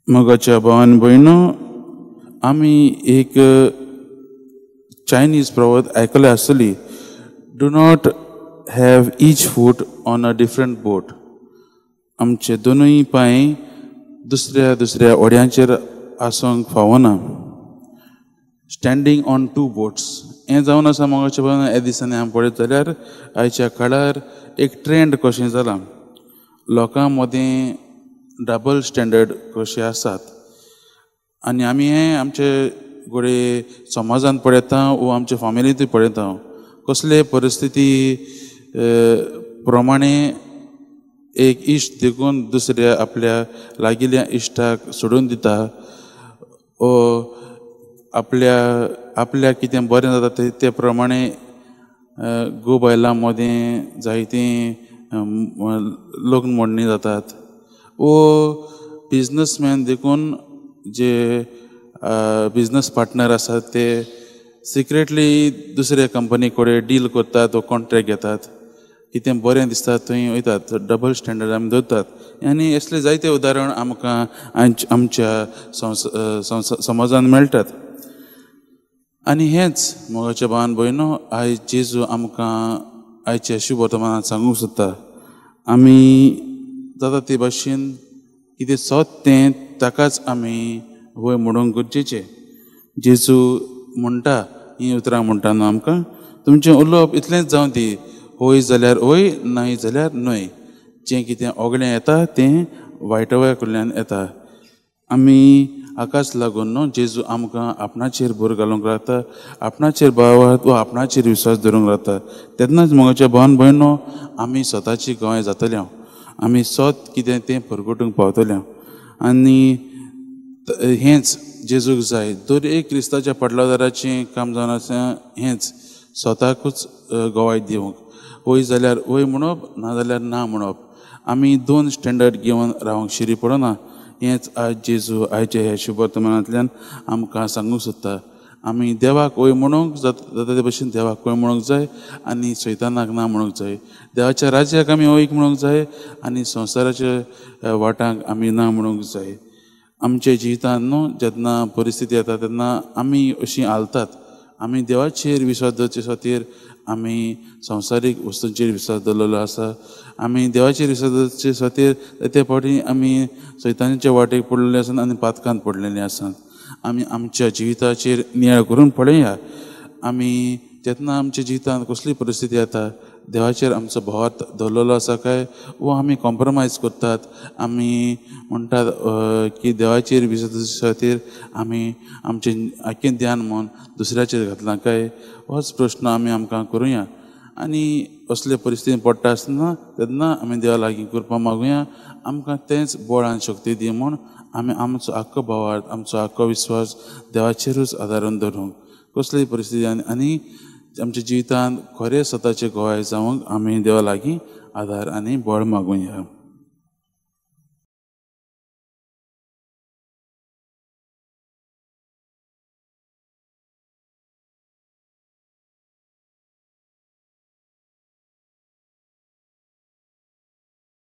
मोगाच्या भावान भयणो, आमी एक चायनीज प्रवत आयकल्या आसतली, do not have each foot on a different boat. आमचे दोनूय पांय दुसऱ्या दुसऱ्या ओड्यांचेर आसूंक फावना. स्टँडींग ऑन टू बोट्स हें जावन आसा. मोगाच्या भावान, ह्या दिसांनी आमी पळयत जाल्यार आयच्या काळार एक ट्रेंड कशें जालां, लोकां मदीं डबल स्टँडर्ड कशें आसात. आनी आमी हें आमचे घडये समाजान पळयता वो आमच्या फामिलींतूय पळयता, कसले परिस्थिती प्रमाणे एक इश्ट देखून दुसऱ्या आपल्या लागिल्ल्या इश्टाक सोडून दिता वो आपल्या आपल्याक कितें बरें जाता ते प्रमाणे घोव बायलां मदीं जायतीं लग्न मोडणी जातात वो बिजनसमॅन देखून जे बिजनस पार्टनर आसात ते सिक्रेटली दुसऱ्या कंपनी कडेन डील करतात वो कॉन्ट्रॅक्ट घेतात, कितें बरें दिसता थंय वयतात. डबल स्टँडर्ड आमी दवरतात. आनी असले जायते उदाहरण आमकां आमच्या समाजान मेळटात. आनी हेंच मोगाच्या भावान भयणो, आयज जेजू आमकां आयच्या शुभ वर्तमानांत सांगूंक सोदता, आमी जाता ते भाशेन कितें सत तें ताकाच आमी वय म्हणूंक गरजेचें. जेजू म्हणटा हीं उतरां म्हणटा न्हू आमकां, तुमचें उलोवप इतलेंच जावं दी, हय जाल्यार हय, न्हय जाल्यार न्हय. जें कितें ओगळें येता तें वायटवया कडल्यान येता. आमी हाकाच लागून न्हू जेजू आमकां आपणाचेर भर घालूंक लागता, आपणाचेर भावार्थ वा आपणाचेर विश्वास धरूंक लागता. तेन्नाच मोगाच्या भावान भयणो आमी स्वताची गवाय जातले, आमी स्वत कितें तें परगटूंक पावतले. आनी हेंच जेजूक जाय. दर एक क्रिस्ताच्या पाटलादाराचें काम जावन आसा हेंच, स्वताकूच गवाय दिवंक, हय जाल्यार हय म्हणप, ना जाल्यार ना म्हणप. आमी दोन स्टँडर्ड घेवन रावंक शिरी पडना. हेंच आयज जेजू आयच्या ह्या शुभ वर्तमानांतल्यान आमकां सांगूंक सोदता. आमी देवाक हय म्हणूंक जाता ते भशेन देवाक हय म्हणूंक जाय आनी सैतानाक ना म्हणूंक जाय. देवाच्या राज्याक आमी हय म्हणूंक जाय आनी संवसाराच्या वाटांक आमी ना म्हणूंक जाय. आमच्या जिवितांत न्हू जेन्ना परिस्थिती येता तेन्ना आमी अशीं हालतात. आमी देवाचेर विश्वास दवरचे खातीर आमी संवसारीक वस्तूंचेर विश्वास दवरलेलो आसा. आमी देवाचेर विश्वास दवरचे खातीर ते फावटी आमी सैतानाच्या वाटेक पडलेले आसात आनी पातकांत पडलेले आसात. आमी आमच्या जिविताचेर नियाळ करून पळया. आमी जेन्ना आमच्या जिवितांत कसली परिस्थिती येता देवाचेर आमचो भावार्थ दवरलेलो आसा काय वो आमी कॉम्प्रोमायज करतात. आमी म्हणटात की देवाचेर विश्वास खातीर आमी आमचें आख्खें ध्यान मन दुसऱ्याचेर घातलां काय, होच प्रश्न आमी आमकां करुया. आनी असले परिस्थितीन पडटा आसतना तेन्ना आमी देवा लागीं कृपा मागुया, आमकां तेंच बळ आनी शक्ती दी म्हूण आमी आमचो आख्खो भावार्थ, आमचो आख्खो विश्वास देवाचेरूच आदारून दवरूंक. कसलीय परिस्थिती आनी आमच्या जिवितांत खरें स्वताचे गवाय जावंक आमी देवा लागीं आदार आनी बळ मागुया.